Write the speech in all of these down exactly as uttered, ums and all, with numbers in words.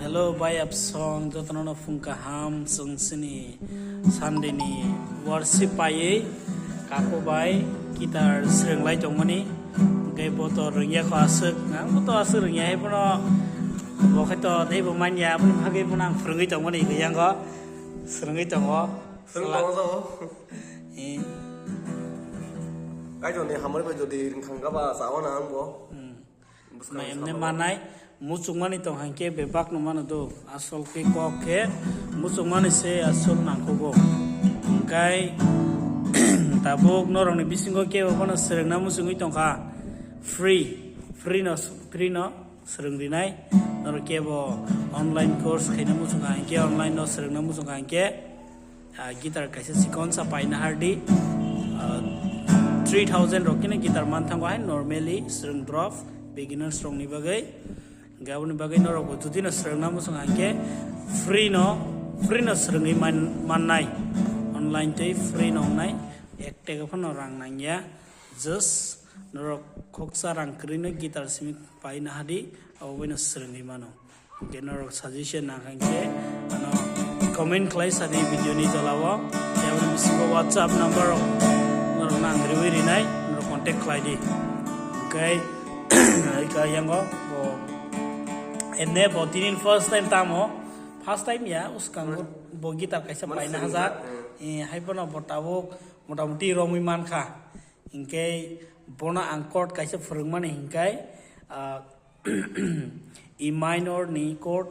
Hello, bai absong, jotono no phung kaham, chwng chini Sunday ni worship paiwi kako bai guitar swrwng lai tongmani. Hwnkhe bo to rwngya kho aswk, ang bo to aswk rwngya, hai bono bo khai to tei bo manya, aboni bagwi bono ang phwrwngwi tongmani, hwnkhe yango swrwngwi tongo. Swrwng tongo to. Eh. Kaitor ni hamari bai jodi rwngthang kha ba, chawa na ang bo. Hmm. Bwskang na emne bwskang manai, muchungmani tong hangke bebak no mano do, asol khe kok khe muchungmani se asol nangkhogo. Hwnkhe tabuk norokni bisingo kebo bono swrwngna muchungwi tongkha, free, free no, free no swrwng rinai. Norok kebo online course khaina muchungkha hangke, online no swrwngna muchungkha hangke, ah, guitar kaisa chikonsa paina hardi, ah, three thousand rok khe guitar manthango hai normally swrwng drop beginners rokni bagwi. Hwnkhe aboni bagwi norok bo jodi no swrwngna muchung hangke free no, free no swrwngwi man-, mannai. Online tei free no wngnai, ek taka phano rang nangya. Just norok khoksa rang kwrwi no guitar simi paina hadi, abo bai no swrwngwi mano. Hwnkhe norok suggestion nang kha hwnkhe ano comment khlai sadi video ni jolao. Tei aboni bisingo WhatsApp number rok norok nang riwi rinai, norok contact khlai di. Hwnkhe hai kha yango bo enne bo tinin first time tamo, first time ya, uskango bo guitar kaisa paina hajak. Eh, hai bono bo tabuk motamuti romwi mankha. Hwnkhe bono ang chord kaisa phwrwngmani hwnkhe, ah, E minor ni chord,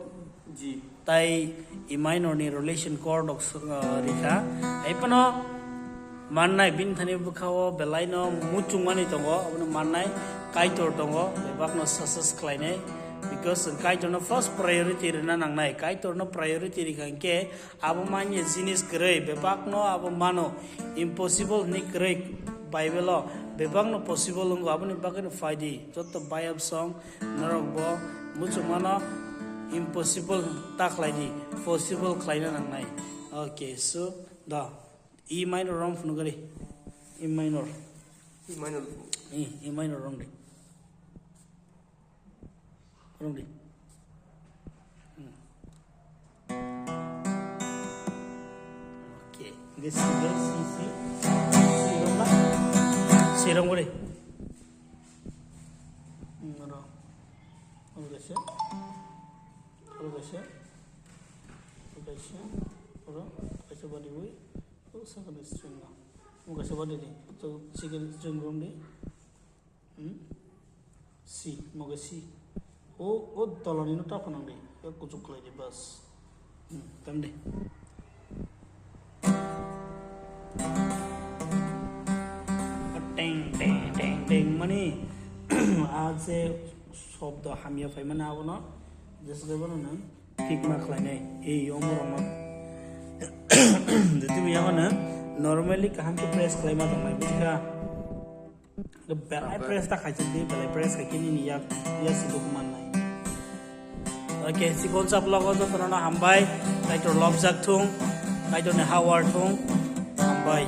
ji, tai E minor ni relation chord rok, ah, rikha. Hai phano mannai bini thani bwkhao belai no muchungmani tongo, abono mannai Kaitor tongo, bebak no success khlainai. Because chwng Kaitor no first priority rwna nangnai, Kaitor no priority rikha hwnkhe abo manya jinis kwrwi, bebak no abo mano, impossible hinwi kwrwi. Bible o bebak no possible wngo, aboni bagwi no phai di. Joto bayap song norok bo muchungmano impossible ta khlai di, possible khlaina nangnai. Okay, so da E minor rong phunukari, E minor. E minor. E, E minor rong di. Rong di. Hmm. Okay. This is C, C. C rong ba? C rong ba de. Hmm, oro. Oro kaisa. Oro kaisa. Oro kaisa. Oro kaisa badi wi. Oro second string no. Oro kaisa badi di. So second string rong di. Hmm? C, moge C. O, o tolani no ta phwnang di. O kuchuk khlai di, bas. Hmm, tam di. Teng, teng, teng, teng, mani, a je shobdo hamya phai mani abono, jeswk bono nang thik ma khlai nai. Ei, omo rok no. Jodi bo yagono normally kaham khe press khlai ma tong nai, buji kha? Belai press ta khai chwng di, belai press khai khe nini yak, ya si duk man nai. Okay, chikon sa vlog o jotono no hambai, Kaitor lobjak thung, Kaitor ni hawar thung, hambai.